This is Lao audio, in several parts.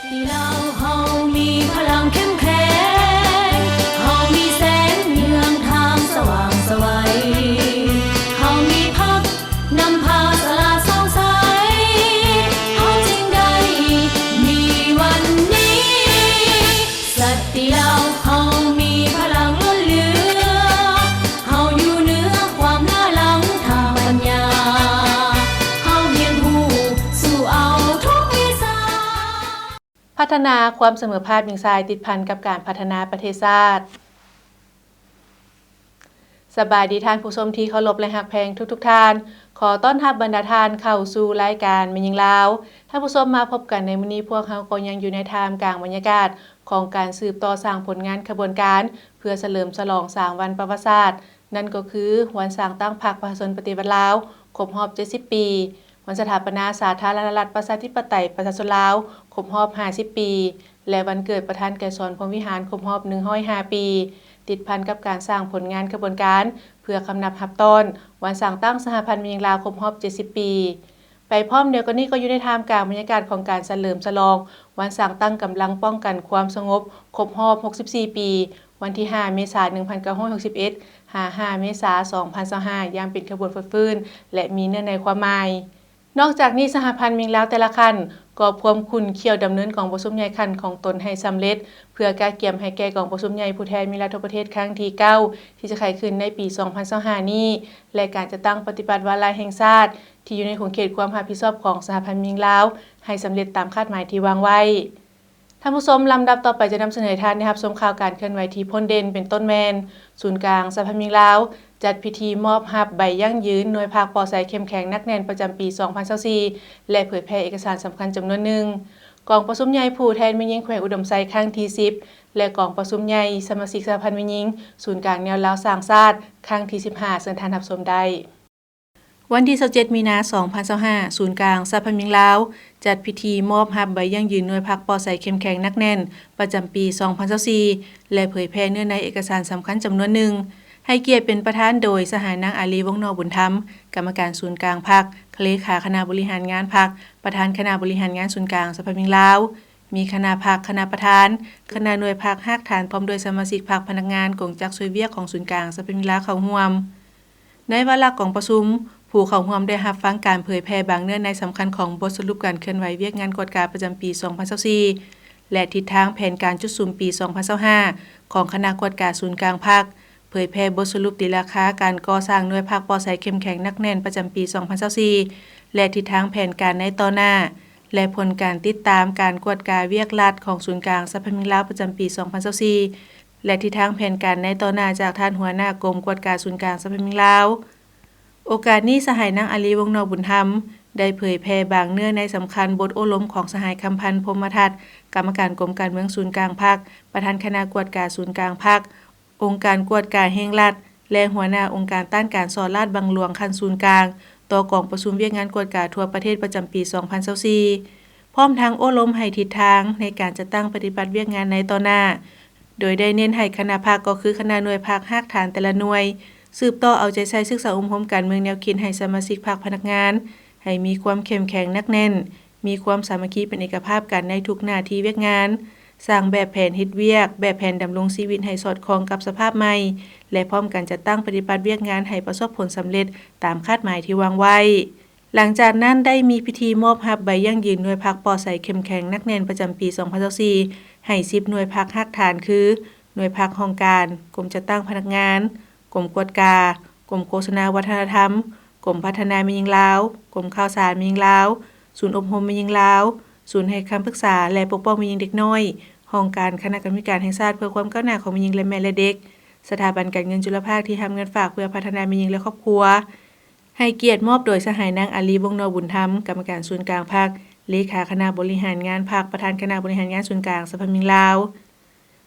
ທີ່ລາວເຮົາມີພະລັງເຂັ້ມແຂງ, ເຮົາມີແສງເຮືອງທາງສະຫວ່າງໄສວ, ເຮົາມີພັກນຳພາສະຫຼາດສ່ອງໃສ, ເຮົາຈຶ່ງໄດ້ມີວັນນີ້. ສັນຕິລາວເຮົາມີພະລັງລົ້ນເຫຼືອ, ເຮົາຢູ່ເໜືອຄວາມເຫຼືອຫຼັງທາງປັນຍາ, ເຮົາຮຽນຮູ້ສູ້ເອົາທຸກວິຊາ. ພັດທະນາຄວາມສະເໝີພາບຍິງຊາຍຕິດພັນກັບການພັດທະນາປະເທດຊາດ. ສະບາຍດີທ່ານຜູ້ຊົມທີ່ເຄົາລົບ ແລະ ຮັກແພງທຸກໆທ່ານ. ຂໍຕ້ອນຮັບບັນດາທ່ານເຂົ້າສູ່ລາຍການແມ່ຍິງລາວ. ທ່ານຜູ້ຊົມ, ມາພົບກັນໃນມື້ນີ້, ພວກເຮົາກໍຍັງຢູ່ໃນທ່າມກາງບັນຍາກາດຂອງການສືບຕໍ່ສ້າງຜົນງານຂະບວນການ ເພື່ອສະເຫຼີມສະຫຼອງສາມວັນປະຫວັດສາດ, ນັ້ນກໍຄື ວັນສ້າງຕັ້ງພັກປະຊາຊົນປະຕິວັດລາວ ຄົບຮອບເຈັດສິບປີ, ວັນສະຖາປະນາສາທາລະນະລັດ ປະຊາທິປະໄຕ ປະຊາຊົນລາວ ຄົບຮອບຫ້າສິບປີ ແລະ ວັນເກີດປະທານໄກສອນ ພົມວິຫານ ຄົບຮອບໜຶ່ງຮ້ອຍຫ້າປີ, ຕິດພັນກັບການສ້າງຜົນງານຂະບວນການ ເພື່ອຄຳນັບຮັບຕ້ອນວັນສ້າງຕັ້ງສະຫະພັນແມ່ຍິງລາວ ຄົບຮອບເຈັດສິບປີ. ໄປພ້ອມດຽວກັນນີ້ ກໍຢູ່ໃນທ່າມກາງບັນຍາກາດຂອງການສະເຫຼີມສະຫຼອງວັນສ້າງຕັ້ງກຳລັງປ້ອງກັນຄວາມສະຫງົບ ຄົບຮອບຫົກສິບສີ່ປີ, ວັນທີຫ້າ ເມສາ ໜຶ່ງພັນເກົ້າຮ້ອຍຫົກສິບເອັດ ຫາ ຫ້າ ເມສາ ສອງພັນຊາວຫ້າ ຢ່າງເປັນຂະບວນຟົດຟື້ນ ແລະ ມີເນື້ອໃນຄວາມໝາຍ. ນອກຈາກນີ້, ສະຫະພັນແມ່ຍິງລາວແຕ່ລະຂັ້ນກໍພວມຂຸ້ນຂ້ຽວດຳເນີນກອງປະຊຸມໃຫຍ່ຂັ້ນຂອງຕົນໃຫ້ສຳເລັດ, ເພື່ອກະກຽມໃຫ້ແກ່ກອງປະຊຸມໃຫຍ່ຜູ້ແທນແມ່ຍິງລາວທົ່ວປະເທດຄັ້ງທີເກົ້າ ທີ່ຈະໄຂຂຶ້ນໃນປີສອງພັນຊາວຫ້ານີ້ ແລະ ການຈັດຕັ້ງປະຕິບັດວາລະແຫ່ງຊາດ ທີ່ຢູ່ໃນຂົງເຂດຄວາມຮັບຜິດຊອບຂອງສະຫະພັນແມ່ຍິງລາວ ໃຫ້ສຳເລັດຕາມຄາດໝາຍທີ່ວາງໄວ້. ທ່ານຜູ້ຊົມ, ລຳດັບຕໍ່ໄປຈະນຳສະເໜີໃຫ້ທ່ານໄດ້ຮັບຊົມຂ່າວການເຄື່ອນໄຫວທີ່ພົ້ນເດັ່ນ ເປັນຕົ້ນແມ່ນ ສູນກາງສະຫະພັນແມ່ຍິງລາວ ຈັດພິທີມອບຮັບໃບຢັ້ງຢືນໜ່ວຍພັກປໍໃສເຂັ້ມແຂງໜັກແໜ້ນປະຈຳປີສອງພັນຊາວສີ່ ແລະ ເຜີຍແຜ່ເອກະສານສຳຄັນຈຳນວນໜຶ່ງ. ກອງປະຊຸມໃຫຍ່ຜູ້ແທນແມ່ຍິງແຂວງອຸດົມໄຊຄັ້ງທີສິບ ແລະ ກອງປະຊຸມໃຫຍ່ສະມາຊິກສະຫະພັນແມ່ຍິງສູນກາງແນວລາວສ້າງຊາດຄັ້ງທີສິບຫ້າ ເຊີນທ່ານຮັບຊົມໄດ້. ວັນທີຊາວເຈັດ ມີນາ ສອງພັນຊາວຫ້າ, ສູນກາງສະຫະພັນແມ່ຍິງລາວ ຈັດພິທີມອບຮັບໃບຢັ້ງຢືນໜ່ວຍພັກປໍໃສເຂັ້ມແຂງໜັກແໜ້ນປະຈຳປີສອງພັນຊາວສີ່ ແລະ ເຜີຍແຜ່ເນື້ອໃນເອກະສານສຳຄັນຈຳນວນໜຶ່ງ, ໃຫ້ກຽດເປັນປະທານໂດຍສະຫາຍນາງ ອາລີ ວົງນໍບຸນທຳ, ກຳມະການສູນກາງພັກ, ເລຂາຄະນະບໍລິຫານງານພັກ, ປະທານຄະນະບໍລິຫານງານສູນກາງສະຫະພັນແມ່ຍິງລາວ, ມີຄະນະພັກ, ຄະນະປະທານ, ຄະນະໜ່ວຍພັກຮາກຖານ ພ້ອມດ້ວຍສະມາຊິກພັກ, ພະນັກງານ, ກົງຈັກຊ່ວຍວຽກຂອງສູນກາງສະຫະພັນແມ່ຍິງລາວເຂົ້າຮ່ວມ. ໃນວາລະກອງປະຊຸມ, ຜູ້ເຂົ້າຮ່ວມໄດ້ຮັບຟັງການເຜີຍແຜ່ບາງເນື້ອໃນສຳຄັນຂອງບົດສະຫຼຸບການເຄື່ອນໄຫວວຽກງານກວດກາປະຈຳປີສອງພັນຊາວສີ່ ແລະ ທິດທາງແຜນການຈຸດສຸມປີສອງພັນຊາວຫ້າ ຂອງຄະນະກວດກາສູນກາງພັກ, ເຜີຍແຜ່ບົດສະຫຼຸບຕີລາຄາການກໍ່ສ້າງໜ່ວຍພັກປໍໃສເຂັ້ມແຂງໜັກແໜ້ນປະຈຳປີສອງພັນຊາວສີ່ ແລະ ທິດທາງແຜນການໃນຕໍ່ໜ້າ ແລະ ຜົນການຕິດຕາມການກວດກາວຽກລັດຂອງສູນກາງສະຫະພັນແມ່ຍິງລາວປະຈຳປີສອງພັນຊາວສີ່ ແລະ ທິດທາງແຜນການໃນຕໍ່ໜ້າຈາກທ່ານຫົວໜ້າກົມກວດກາສູນກາງສະຫະພັນແມ່ຍິງລາວ. ໂອກາດນີ້, ສະຫາຍນາງ ອາລີ ວົງນໍບຸນທຳ ໄດ້ເຜີຍແຜ່ບາງເນື້ອໃນສຳຄັນບົດໂອ້ລົມຂອງສະຫາຍ ຄຳພັນ ພົມມະທັດ, ກຳມະການກົມການເມືອງສູນກາງພັກ, ປະທານຄະນະກວດກາສູນກາງພັກ, ອົງການກວດກາແຫ່ງລັດ ແລະ ຫົວໜ້າອົງການຕ້ານການສໍ້ລາດບັງຫຼວງຂັ້ນສູນກາງ ຕໍ່ກອງປະຊຸມວຽກງານກວດກາທົ່ວປະເທດປະຈຳປີສອງພັນຊາວສີ່ ພ້ອມທັງໂອ້ລົມໃຫ້ທິດທາງໃນການຈັດຕັ້ງປະຕິບັດວຽກງານໃນຕໍ່ໜ້າ, ໂດຍໄດ້ເນັ້ນໃຫ້ຄະນະພັກ ກໍຄືຄະນະໜ່ວຍພັກຮາກຖານແຕ່ລະໜ່ວຍ ສືບຕໍ່ເອົາໃຈໃສ່ສຶກສາອົບຮົມການເມືອງແນວຄິດໃຫ້ສະມາຊິກພັກພະນັກງານ ໃຫ້ມີຄວາມເຂັ້ມແຂງໜັກແໜ້ນ, ມີຄວາມສາມັກຄີເປັນເອກະພາບກັນໃນທຸກໜ້າທີ່ວຽກງານ, ສ້າງແບບແຜນເຮັດວຽກ, ແບບແຜນດຳລົງຊີວິດໃຫ້ສອດຄ່ອງກັບສະພາບໃໝ່ ແລະ ພ້ອມກັນຈັດຕັ້ງປະຕິບັດວຽກງານໃຫ້ປະສົບຜົນສຳເລັດຕາມຄາດໝາຍທີ່ວາງໄວ້. ຫຼັງຈາກນັ້ນໄດ້ມີພິທີມອບຮັບໃບຢັ້ງຢືນໜ່ວຍພັກປໍໃສເຂັ້ມແຂງໜັກແໜ້ນປະຈຳປີສອງພັນຊາວສີ່ ໃຫ້ສິບໜ່ວຍພັກຮາກຖານຄື ໜ່ວຍພັກຫ້ອງການ, ກົມຈັດຕັ້ງພະນັກງານ, ກົມກວດກາ, ກົມໂຄສະນາວັດທະນະທຳ, ກົມພັດທະນາແມ່ຍິງລາວ, ກົມຂ່າວສານແມ່ຍິງລາວ, ສູນອົບຮົມແມ່ຍິງລາວ, ສູນໃຫ້ຄຳປຶກສາ ແລະ ປົກປ້ອງແມ່ຍິງເດັກນ້ອຍ, ຫ້ອງການຄະນະກຳມະທິການແຫ່ງຊາດເພື່ອຄວາມກ້າວໜ້າຂອງແມ່ຍິງ ແລະ ແມ່ ແລະ ເດັກ, ສະຖາບັນການເງິນຈຸລະພາກທີ່ຮັບເງິນຝາກເພື່ອພັດທະນາແມ່ຍິງ ແລະ ຄອບຄົວ. ໃຫ້ກຽດມອບໂດຍສະຫາຍນາງ ອາລີ ວົງນໍບຸນທຳ, ກຳມະການສູນກາງພັກ, ເລຂາຄະນະບໍລິຫານງານພັກ, ປະທານຄະນະບໍລິຫານງານສູນກາງສະຫະພັນແມ່ຍິງລາວ.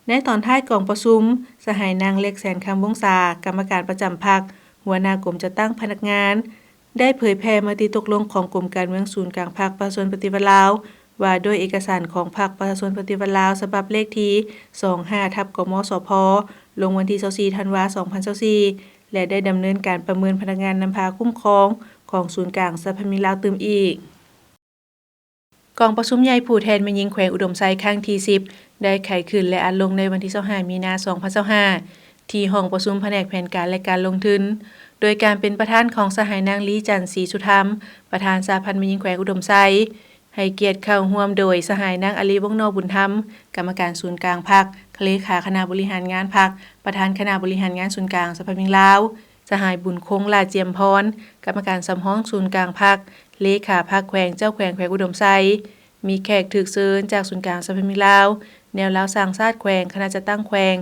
ໃນຕອນທ້າຍກອງປະຊຸມ, ສະຫາຍນາງ ເລັກ ແສນຄຳວົງສາ, ກຳມະການປະຈຳພັກ, ຫົວໜ້າກົມຈັດຕັ້ງພະນັກງານ, ໄດ້ເຜີຍແຜ່ມະຕິຕົກລົງຂອງກົມການເມືອງສູນກາງພັກປະຊາຊົນປະຕິວັດລາວ ວ່າດ້ວຍເອກະສານຂອງພັກປະຊາຊົນປະຕິວັດລາວ ສະບັບເລກທີສອງຫ້າ ທັບ ກມສພ ລົງວັນທີຊາວສີ່ ທັນວາ ສອງພັນຊາວສີ່ ແລະ ໄດ້ດຳເນີນການປະເມີນພະນັກງານນຳພາຄຸ້ມຄອງຂອງສູນກາງສະຫະພັນແມ່ຍິງລາວຕື່ມອີກ. ກອງປະຊຸມໃຫຍ່ຜູ້ແທນແມ່ຍິງແຂວງອຸດົມໄຊຄັ້ງທີສິບ ໄດ້ໄຂຂຶ້ນ ແລະ ອັດລົງໃນວັນທີຊາວຫ້າ ມີນາ ສອງພັນຊາວຫ້າ ທີ່ຫ້ອງປະຊຸມພະແນກແຜນການ ແລະ ການລົງທຶນ ໂດຍການເປັນປະທານຂອງສະຫາຍນາງ ລີ ຈັນ ສີສຸທຳ ປະທານສະຫະພັນແມ່ຍິງແຂວງອຸດົມໄຊ, ໃຫ້ກຽດເຂົ້າຮ່ວມໂດຍສະຫາຍນາງ ອາລີ ວົງນໍບຸນທຳ ກຳມະການສູນກາງພັກ, ເລຂາຄະນະບໍລິຫານງານພັກ, ປະທານຄະນະບໍລິຫານງານສູນກາງສະຫະພັນແມ່ຍິງລາວ, ສະຫາຍ ບຸນຄົງ ຫຼ້າຈຽມພອນ ກຳມະການສຳຮອງສູນກາງພັກ, ເລຂາພັກແຂວງ, ເຈົ້າແຂວງແຂວງອຸດົມໄຊ, ມີແຂກຖືກເຊີນຈາກສູນກາງສະຫະພັນແມ່ຍິງລາວ, ແນວລາວສ້າງຊາດແຂວງ, ຄະນະຈັດຕັ້ງແຂວງ,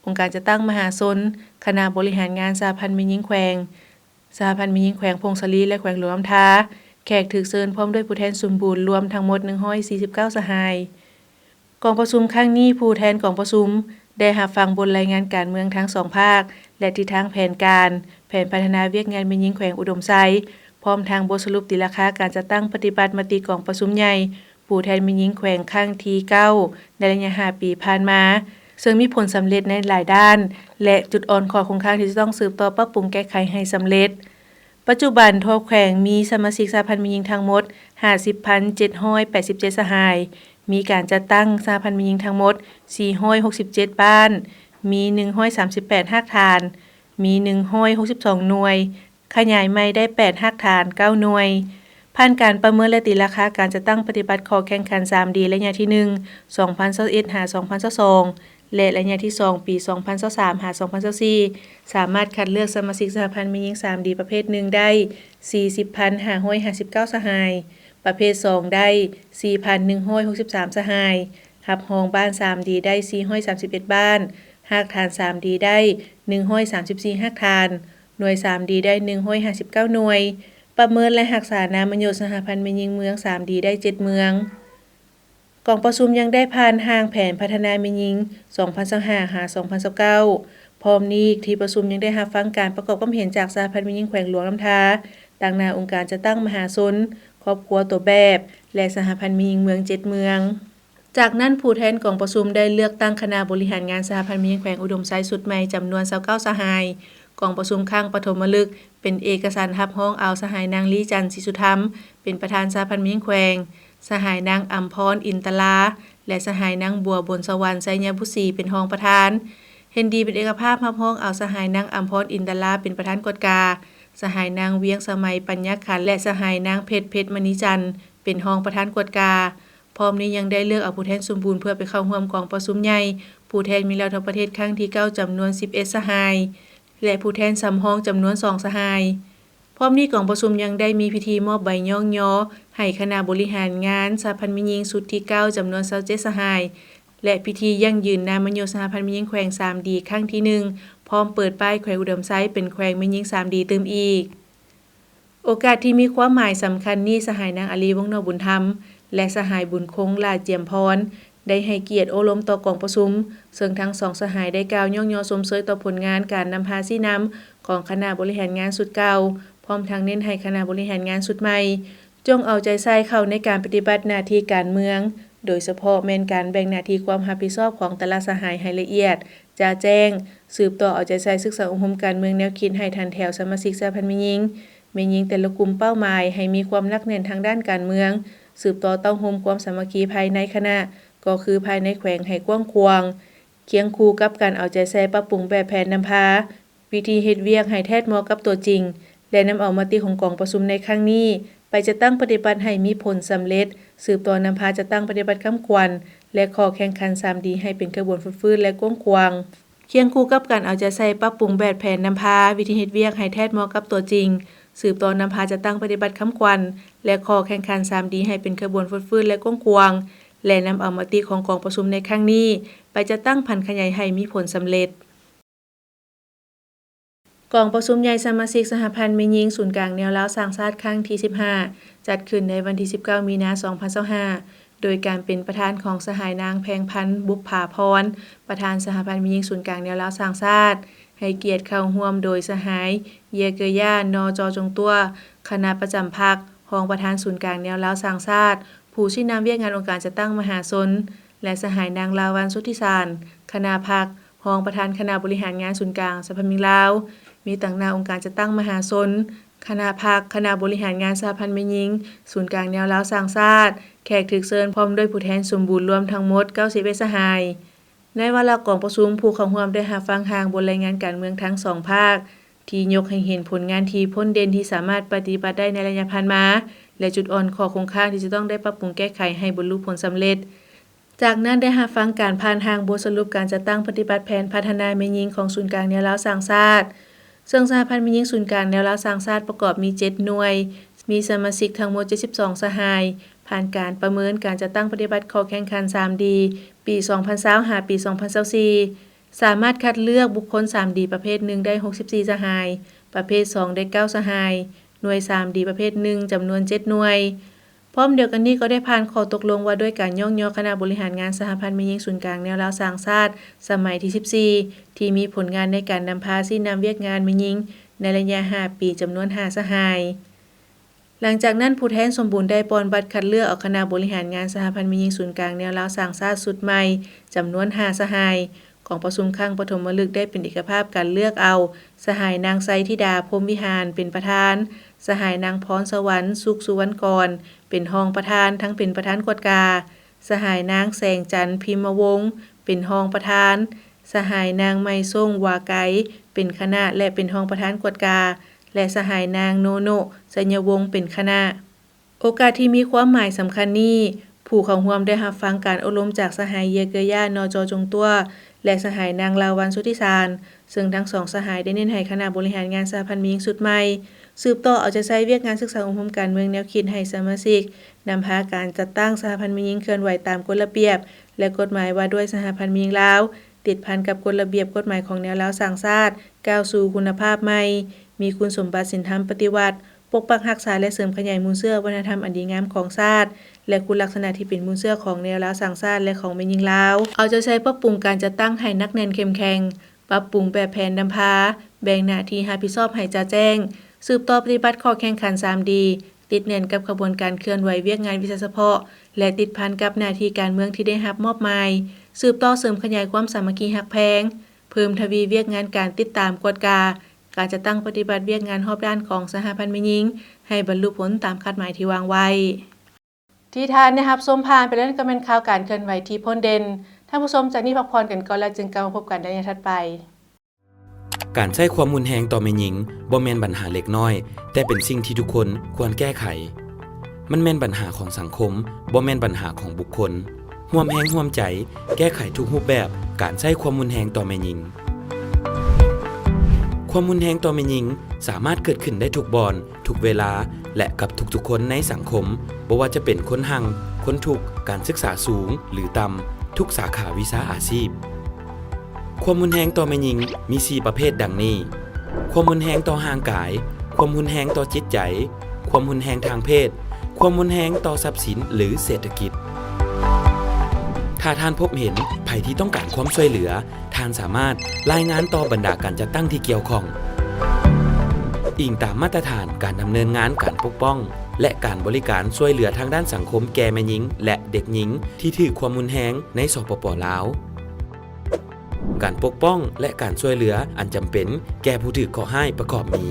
ອົງການຈັດຕັ້ງມະຫາຊົນ, ຄະນະບໍລິຫານງານສະຫະພັນແມ່ຍິງແຂວງ, ສະຫະພັນແມ່ຍິງແຂວງຜົ້ງສາລີ ແລະ ແຂວງຫຼວງນ້ຳທາ, ແຂກຖືກເຊີນພ້ອມດ້ວຍຜູ້ແທນສົມບູນລວມທັງໝົດໜຶ່ງຮ້ອຍສີ່ສິບເກົ້າສະຫາຍ. ກອງປະຊຸມຄັ້ງນີ້, ຜູ້ແທນກອງປະຊຸມໄດ້ຮັບຟັງບົດລາຍງານການເມືອງທັງສອງພາກ ແລະ ທິດທາງແຜນການ, ແຜນພັດທະນາວຽກງານແມ່ຍິງແຂວງອຸດົມໄຊ, ພ້ອມທັງບົດສະຫຼຸບຕີລາຄາການຈັດຕັ້ງປະຕິບັດມະຕິກອງປະຊຸມໃຫຍ່ຜູ້ແທນແມ່ຍິງແຂວງຄັ້ງທີເກົ້າ ໃນໄລຍະຫ້າປີຜ່ານມາ, ເຊິ່ງມີຜົນສຳເລັດໃນຫຼາຍດ້ານ ແລະ ຈຸດອ່ອນຂໍ້ຄົງຄ້າງທີ່ຈະຕ້ອງສືບຕໍ່ປັບປຸງແກ້ໄຂໃຫ້ສຳເລັດ. ປັດຈຸບັນທົ່ວແຂວງມີສະມາຊິກສະຫະພັນແມ່ຍິງທັງໝົດຫ້າສິບພັນເຈັດຮ້ອຍແປດສິບເຈັດສະຫາຍ, ມີການຈັດຕັ້ງສະຫະພັນແມ່ຍິງທັງໝົດສີ່ຮ້ອຍຫົກສິບເຈັດບ້ານ, ມີໜຶ່ງຮ້ອຍສາມສິບແປດຮາກຖານ, ມີໜຶ່ງຮ້ອຍຫົກສິບສອງໜ່ວຍ, ຂະຫຍາຍໃໝ່ໄດ້ແປດຮາກຖານເກົ້າໜ່ວຍ. ຜ່ານການປະເມີນ ແລະ ຕີລາຄາການຈັດຕັ້ງປະຕິບັດຂໍ້ແຂ່ງຂັນສາມດີ ໄລຍະທີໜຶ່ງ ສອງພັນຊາວເອັດ ຫາ ສອງພັນຊາວສອງ ແລະ ໄລຍະທີສອງ ປີສອງພັນຊາວສາມ ຫາ ສອງພັນຊາວສີ່ ສາມາດຄັດເລືອກສະມາຊິກສະຫະພັນແມ່ຍິງສາມດີປະເພດໜຶ່ງໄດ້ສີ່ສິບພັນຫ້າຮ້ອຍຫ້າສິບເກົ້າສະຫາຍ, ປະເພດສອງໄດ້ສີ່ພັນໜຶ່ງຮ້ອຍຫົກສິບສາມສະຫາຍ, ຮັບຮອງບ້ານສາມດີໄດ້ສີ່ຮ້ອຍສາມສິບເອັດບ້ານ, ຮາກຖານສາມດີໄດ້ໜຶ່ງຮ້ອຍສາມສິບສີ່ຮາກຖານ, ໜ່ວຍສາມດີໄດ້ໜຶ່ງຮ້ອຍຫ້າສິບເກົ້າໜ່ວຍ, ປະເມີນ ແລະ ຮັກສານາມມະຍົດສະຫະພັນແມ່ຍິງເມືອງສາມດີໄດ້ເຈັດເມືອງ. ກອງປະຊຸມຍັງໄດ້ຜ່ານຮ່າງແຜນພັດທະນາແມ່ຍິງ ສອງພັນຊາວຫ້າ ຫາ ສອງພັນຊາວເກົ້າ. ພ້ອມນີ້, ທີ່ປະຊຸມຍັງໄດ້ຮັບຟັງການປະກອບຄວາມເຫັນຈາກສະຫະພັນແມ່ຍິງແຂວງຫຼວງນ້ຳທາ, ຕາງໜ້າອົງການຈັດຕັ້ງມະຫາຊົນ, ຄອບຄົວຕົວແບບ ແລະ ສະຫະພັນແມ່ຍິງເມືອງເຈັດເມືອງ. ຈາກນັ້ນ, ຜູ້ແທນກອງປະຊຸມໄດ້ເລືອກຕັ້ງຄະນະບໍລິຫານງານສະຫະພັນແມ່ຍິງແຂວງອຸດົມໄຊຊຸດໃໝ່ຈຳນວນຊາວເກົ້າສະຫາຍ. ກອງປະຊຸມຄັ້ງປະຖົມມະລຶກ ເປັນເອກະສານຮັບຮອງເອົາສະຫາຍນາງ ລີ ຈັນ ສີສຸທຳ ເປັນປະທານສະຫະພັນແມ່ຍິງແຂວງ, ສະຫາຍນາງ ອຳພອນ ອິນຕະລາ ແລະ ສະຫາຍນາງ ບົວ ບົນສະຫວັນ ໄຊຍະບຸສີ ເປັນຮອງປະທານ. ເຫັນດີເປັນເອກະພາບຮັບຮອງເອົາສະຫາຍນາງ ອຳພອນ ອິນຕະລາ ເປັນປະທານກວດກາ, ສະຫາຍນາງ ວຽງສະໄໝ ປັນຍາຂັນ ແລະ ສະຫາຍນາງ ເພັດ ເພັດມະນີຈັນ ເປັນຮອງປະທານກວດກາ. ພ້ອມນີ້ຍັງໄດ້ເລືອກເອົາຜູ້ແທນສົມບູນເພື່ອໄປເຂົ້າຮ່ວມກອງປະຊຸມໃຫຍ່ ຜູ້ແທນແມ່ຍິງລາວທົ່ວປະເທດຄັ້ງທີເກົ້າ ຈຳນວນສິບເອັດສະຫາຍ ແລະ ຜູ້ແທນສຳຮອງຈຳນວນສອງສະຫາຍ. ພ້ອມນີ້ກອງປະຊຸມຍັງໄດ້ມີພິທີມອບໃບຍ້ອງຍໍໃຫ້ຄະນະບໍລິຫານງານສະຫະພັນແມ່ຍິງຊຸດທີເກົ້າ ຈຳນວນຊາວເຈັດສະຫາຍ ແລະ ພິທີຢັ້ງຢືນນາມມະຍົດສະຫະພັນແມ່ຍິງແຂວງສາມດີຄັ້ງທີໜຶ່ງ ພ້ອມເປີດປ້າຍແຂວງອຸດົມໄຊເປັນແຂວງແມ່ຍິງສາມດີຕື່ມອີກ. ໂອກາດທີ່ມີຄວາມໝາຍສຳຄັນນີ້, ສະຫາຍນາງ ອາລີ ວົງນໍບຸນທຳ ແລະ ສະຫາຍ ບຸນຄົງ ຫຼ້າຈຽມພອນ ໄດ້ໃຫ້ກຽດໂອ້ລົມຕໍ່ກອງປະຊຸມ, ເຊິ່ງທັງສອງສະຫາຍໄດ້ກ່າວຍ້ອງຍໍຊົມເຊີຍຕໍ່ຜົນງານການນຳພາຊີ້ນຳຂອງຄະນະບໍລິຫານງານຊຸດເກົ່າ, ພ້ອມທັງເນັ້ນໃຫ້ຄະນະບໍລິຫານງານຊຸດໃໝ່ ຈົ່ງເອົາໃຈໃສ່ເຂົ້າໃນການປະຕິບັດໜ້າທີ່ການເມືອງ, ໂດຍສະເພາະແມ່ນການແບ່ງໜ້າທີ່ຄວາມຮັບຜິດຊອບຂອງແຕ່ລະສະຫາຍໃຫ້ລະອຽດ, ຈະແຈ້ງ, ສືບຕໍ່ເອົາໃຈໃສ່ສຶກສາອົບຮົມການເມືອງແນວຄິດໃຫ້ທັນແຖວສະມາຊິກສະຫະພັນແມ່ຍິງ, ແມ່ຍິງແຕ່ລະກຸ່ມເປົ້າໝາຍໃຫ້ມີຄວາມໜັກແໜ້ນທາງດ້ານການເມືອງ, ສືບຕໍ່ເຕົ້າໂຮມຄວາມສາມັກຄີພາຍໃນຄະນະ, ກໍຄືພາຍໃນແຂວງໃຫ້ກວ້າງຂວາງ, ຄຽງຄູ່ກັບການເອົາໃຈໃສ່ປັບປຸງແບບແຜນນຳພາ, ວິທີເຮັດວຽກໃຫ້ແທດເໝາະກັບຕົວຈິງ ແລະ ນຳເອົາມະຕິຂອງກອງປະຊຸມໃນຄັ້ງນີ້ ໄປຈັດຕັ້ງປະຕິບັດໃຫ້ມີຜົນສຳເລັດ, ສືບຕໍ່ນຳພາຈັດຕັ້ງປະຕິບັດຄຳຂວັນ ແລະ ຂໍ້ແຂ່ງຂັນສາມດີໃຫ້ເປັນຂະບວນຟົດຟື້ນ ແລະ ກວ້າງຂວາງ. ຄຽງຄູ່ກັບການເອົາໃຈໃສ່ປັບປຸງແບບແຜນນຳພາ, ວິທີເຮັດວຽກໃຫ້ແທດເໝາະກັບຕົວຈິງ, ສືບຕໍ່ນຳພາຈັດຕັ້ງປະຕິບັດຄຳຂວັນ ແລະ ຂໍ້ແຂ່ງຂັນສາມດີໃຫ້ເປັນຂະບວນຟົດຟື້ນ ແລະ ກວ້າງຂວາງ ແລະ ນຳເອົາມະຕິຂອງກອງປະຊຸມໃນຄັ້ງນີ້ ໄປຈັດຕັ້ງຜັນຂະຫຍາຍໃຫ້ມີຜົນສຳເລັດ. ກອງປະຊຸມໃຫຍ່ສະມາຊິກສະຫະພັນແມ່ຍິງສູນກາງແນວລາວສ້າງຊາດຄັ້ງທີສິບຫ້າ ຈັດຂຶ້ນໃນວັນທີສິບເກົ້າ ມີນາ ສອງພັນຊາວຫ້າ ໂດຍການເປັນປະທານຂອງສະຫາຍນາງ ແພງພັນ ບຸບຜາພອນ ປະທານສະຫະພັນແມ່ຍິງສູນກາງແນວລາວສ້າງຊາດ, ໃຫ້ກຽດເຂົ້າຮ່ວມໂດຍສະຫາຍ ເຢຍເກີຢາ ນ ຈອຈົງຕົວ ຄະນະປະຈຳພັກ, ຮອງປະທານສູນກາງແນວລາວສ້າງຊາດ, ຜູ້ຊີ້ນຳວຽກງານອົງການຈັດຕັ້ງມະຫາຊົນ ແລະ ສະຫາຍນາງ ລາວັນ ສຸດທິສານ ຄະນະພັກ, ຮອງປະທານຄະນະບໍລິຫານງານສູນກາງສະຫະພັນແມ່ຍິງລາວ, ມີຕາງໜ້າອົງການຈັດຕັ້ງມະຫາຊົນ, ຄະນະພັກ, ຄະນະບໍລິຫານງານສະຫະພັນແມ່ຍິງສູນກາງແນວລາວສ້າງຊາດ, ແຂກຖືກເຊີນພ້ອມດ້ວຍຜູ້ແທນສົມບູນລວມທັງໝົດເກົ້າສິບເອັດສະຫາຍ. ໃນວາລະກອງປະຊຸມ, ຜູ້ເຂົ້າຮ່ວມໄດ້ຮັບຟັງຮ່າງບົດລາຍງານການເມືອງທັງສອງພາກ ທີ່ຍົກໃຫ້ເຫັນຜົນງານທີ່ພົ້ນເດັ່ນທີ່ສາມາດປະຕິບັດໄດ້ໃນໄລຍະຜ່ານມາ ແລະ ຈຸດອ່ອນ, ຂໍ້ຄົງຄ້າງທີ່ຈະຕ້ອງໄດ້ປັບປຸງແກ້ໄຂໃຫ້ບັນລຸຜົນສຳເລັດ. ຈາກນັ້ນໄດ້ຮັບຟັງການຜ່ານຮ່າງບົດສະຫຼຸບການຈັດຕັ້ງປະຕິບັດແຜນພັດທະນາແມ່ຍິງຂອງສູນກາງແນວລາວສ້າງຊາດ, ເຊິ່ງສະຫະພັນແມ່ຍິງສູນກາງແນວລາວສ້າງຊາດປະກອບມີເຈັດໜ່ວຍ, ມີສະມາຊິກທັງໝົດເຈັດສິບສອງສະຫາຍ, ຜ່ານການປະເມີນການຈັດຕັ້ງປະຕິບັດຂໍ້ແຂ່ງຂັນສາມດີ ປີສອງພັນຊາວ ຫາ ປີສອງພັນຊາວສີ່ ສາມາດຄັດເລືອກບຸກຄົນສາມດີປະເພດໜຶ່ງໄດ້ຫົກສິບສີ່ສະຫາຍ, ປະເພດສອງໄດ້ເກົ້າສະຫາຍ, ໜ່ວຍສາມດີປະເພດໜຶ່ງຈຳນວນເຈັດໜ່ວຍ. ພ້ອມດຽວກັນນີ້ກໍໄດ້ຜ່ານຂໍ້ຕົກລົງວ່າດ້ວຍການຍ້ອງຍໍຄະນະບໍລິຫານງານສະຫະພັນແມ່ຍິງສູນກາງແນວລາວສ້າງຊາດສະໄໝທີສິບສີ່ ທີ່ມີຜົນງານໃນການນຳພາຊີ້ນຳວຽກງານແມ່ຍິງໃນໄລຍະຫ້າປີ ຈຳນວນຫ້າສະຫາຍ. ຫຼັງຈາກນັ້ນ, ຜູ້ແທນສົມບູນໄດ້ປ່ອນບັດຄັດເລືອກເອົາຄະນະບໍລິຫານງານສະຫະພັນແມ່ຍິງສູນກາງແນວລາວສ້າງຊາດຊຸດໃໝ່ ຈຳນວນຫ້າສະຫາຍ. ກອງປະຊຸມຄັ້ງປະຖົມມະລຶກໄດ້ເປັນເອກະພາບການເລືອກເອົາ ສະຫາຍນາງ ໄຊທິດາ ພົມວິຫານ ເປັນປະທານ, ສະຫາຍນາງ ພອນສະຫວັນ ສຸກສຸວັນກອນ ເປັນຮອງປະທານ ທັງເປັນປະທານກວດກາ, ສະຫາຍນາງ ແສງຈັນ ພິມມະວົງ ເປັນຮອງປະທານ, ສະຫາຍນາງ ໄມສົງ ວາໄກ ເປັນຄະນະ ແລະ ເປັນຮອງປະທານກວດກາ ແລະ ສະຫາຍນາງ ໂນໂນະ ໄຊຍະວົງ ເປັນຄະນະ. ໂອກາດທີ່ມີຄວາມໝາຍສຳຄັນນີ້, ຜູ້ເຂົ້າຮ່ວມໄດ້ຮັບຟັງການອົບຮົມຈາກສະຫາຍ ເຢຍເກີຍາ ນໍ ຈໍ ຈົງຕົວ ແລະ ສະຫາຍນາງ ລາວັນ ສຸທິສານ, ເຊິ່ງທັງສອງສະຫາຍໄດ້ເນັ້ນໃຫ້ຄະນະບໍລິຫານງານສະຫະພັນແມ່ຍິງຊຸດໃໝ່ ສືບຕໍ່ເອົາໃຈໃສ່ວຽກງານສຶກສາອົບຮົມການເມືອງແນວຄິດໃຫ້ສະມາຊິກ, ນຳພາການຈັດຕັ້ງສະຫະພັນແມ່ຍິງເຄື່ອນໄຫວຕາມກົດລະບຽບ ແລະ ກົດໝາຍວ່າດ້ວຍສະຫະພັນແມ່ຍິງລາວ, ຕິດພັນກັບກົດລະບຽບກົດໝາຍຂອງແນວລາວສ້າງຊາດ, ກ້າວສູ່ຄຸນນະພາບໃໝ່, ມີຄຸນສົມບັດສິນທຳປະຕິວັດ, ປົກປັກຮັກສາ ແລະ ເສີມຂະຫຍາຍມູນເຊື້ອວັດທະນະທຳອັນດີງາມຂອງຊາດ ແລະ ຄຸນລັກສະນະທີ່ເປັນມູນເຊື້ອຂອງແນວລາວສ້າງຊາດ ແລະ ຂອງແມ່ຍິງລາວ. ເອົາໃຈໃສ່ປັບປຸງການຈັດຕັ້ງໃຫ້ໜັກແໜ້ນເຂັ້ມແຂງ, ປັບປຸງແບບແຜນນຳພາ, ແບ່ງໜ້າທີ່ຮັບຜິດຊອບໃຫ້ຈະແຈ້ງ, ສືບຕໍ່ປະຕິບັດຂໍ້ແຂ່ງຂັນສາມດີ, ຕິດແໜ້ນກັບຂະບວນການເຄື່ອນໄຫວວຽກງານວິຊາສະເພາະ ແລະ ຕິດພັນກັບໜ້າທີ່ການເມືອງທີ່ໄດ້ຮັບມອບໝາຍ, ສືບຕໍ່ເສີມຂະຫຍາຍຄວາມສາມັກຄີຮັກແພງ, ເພີ່ມທະວີວຽກງານການຕິດຕາມກວດກາ, ການຈັດຕັ້ງປະຕິບັດວຽກງານຮອບດ້ານຂອງສະຫະພັນແມ່ຍິງ ໃຫ້ບັນລຸຜົນຕາມຄາດໝາຍທີ່ວາງໄວ້. ທີ່ທ່ານໄດ້ຮັບຊົມຜ່ານໄປນັ້ນກໍແມ່ນຂ່າວການເຄື່ອນໄຫວທີ່ພົ້ນເດັ່ນ. ທ່ານຜູ້ຊົມ, ຈາກນີ້ພັກຜ່ອນກັນກ່ອນ ແລ້ວຈຶ່ງກັບມາພົບກັນໃນໄລຍະຖັດໄປ. ການໃຊ້ຄວາມຮຸນແຮງຕໍ່ແມ່ຍິງບໍ່ແມ່ນບັນຫາເລັກນ້ອຍ, ແຕ່ເປັນສິ່ງທີ່ທຸກຄົນຄວນແກ້ໄຂ. ມັນແມ່ນບັນຫາຂອງສັງຄົມ, ບໍ່ແມ່ນບັນຫາຂອງບຸກຄົນ. ຮ່ວມແຮງຮ່ວມໃຈແກ້ໄຂທຸກຮູບແບບການໃຊ້ຄວາມຮຸນແຮງຕໍ່ແມ່ຍິງ. ຄວາມຮຸນແຮງຕໍ່ແມ່ຍິງສາມາດເກີດຂຶ້ນໄດ້ທຸກບ່ອນ, ທຸກເວລາ ແລະ ກັບທຸກໆຄົນໃນສັງຄົມ, ບໍ່ວ່າຈະເປັນຄົນຮັ່ງ, ຄົນທຸກ, ການສຶກສາສູງ ຫຼື ຕ່ຳ, ທຸກສາຂາວິຊາອາຊີບ. ຄວາມຮຸນແຮງຕໍ່ແມ່ຍິງມີສີ່ປະເພດດັ່ງນີ້: ຄວາມຮຸນແຮງຕໍ່ຮ່າງກາຍ, ຄວາມຮຸນແຮງຕໍ່ຈິດໃຈ, ຄວາມຮຸນແຮງທາງເພດ, ຄວາມຮຸນແຮງຕໍ່ຊັບສິນ ຫຼື ເສດຖະກິດ. ຖ້າທ່ານພົບເຫັນໃຜທີ່ຕ້ອງການຄວາມຊ່ວຍເຫຼືອ, ທ່ານສາມາດລາຍງານຕໍ່ບັນດາການຈັດຕັ້ງທີ່ກ່ຽວຂ້ອງ. ອີງຕາມມາດຕະຖານການດຳເນີນງານການປົກປ້ອງ ແລະ ການບໍລິການຊ່ວຍເຫຼືອທາງດ້ານສັງຄົມແກ່ແມ່ຍິງ ແລະ ເດັກຍິງທີ່ຖືກຄວາມຮຸນແຮງໃນ ສປປ ລາວ. ການປົກປ້ອງ ແລະ ການຊ່ວຍເຫຼືອອັນຈຳເປັນແກ່ຜູ້ຖືກເຄາະຮ້າຍປະກອບມີ: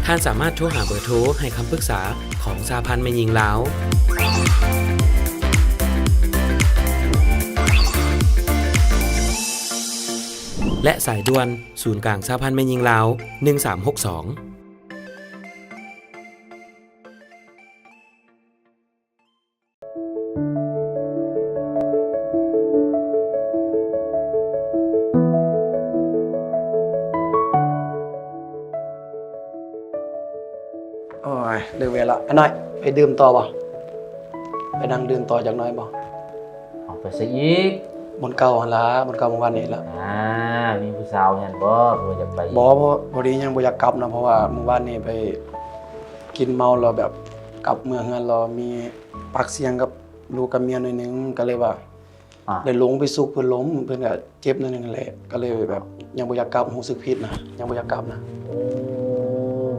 ທ່ານສາມາດໂທຫາເບີໂທໃຫ້ຄຳປຶກສາຂອງສະຫະພັນແມ່ຍິງລາວ ແລະ ສາຍດ່ວນສູນກາງສະຫະພັນແມ່ຍິງລາວ ໜຶ່ງສາມຫົກສອງ. ໂອ້ຍ ເລີກວຽກລະ. ອ້າຍນ້ອຍ ໄປດື່ມຕໍ່ບໍ່? ໄປນັ່ງດື່ມຕໍ່ຈັກໜ້ອຍບໍ່? ເອົາ ໄປໃສອີກ? ບ່ອນເກົ່າຫັ້ນລະ, ບ່ອນເກົ່າມື້ວານນີ້ລະ. ອ່າ ມີຜູ້ສາວຫັ້ນບໍ່? ບໍ່ຢາກໄປອີກ? ບໍ່, ພໍ ພໍດີຍັງບໍ່ຢາກກັບນະ, ເພາະວ່າມື້ວານນີ້ໄປກິນເມົາແລ້ວ ແບບກັບເມືອເຮືອນແລ້ວມີປາກສຽງກັບລູກກັບເມຍໜ້ອຍໜຶ່ງ, ກໍເລີຍວ່າ ອ່າ ໄດ້ລົງໄປຊຸກເພິ່ນລົ້ມ, ເພິ່ນກໍເຈັບໜ້ອຍໜຶ່ງຫັ້ນແຫຼະ, ກໍເລີຍແບບຍັງບໍ່ຢາກກັບ, ຮູ້ສຶກຜິດນະ, ຍັງບໍ່ຢາກກັບນະ. ໂອ້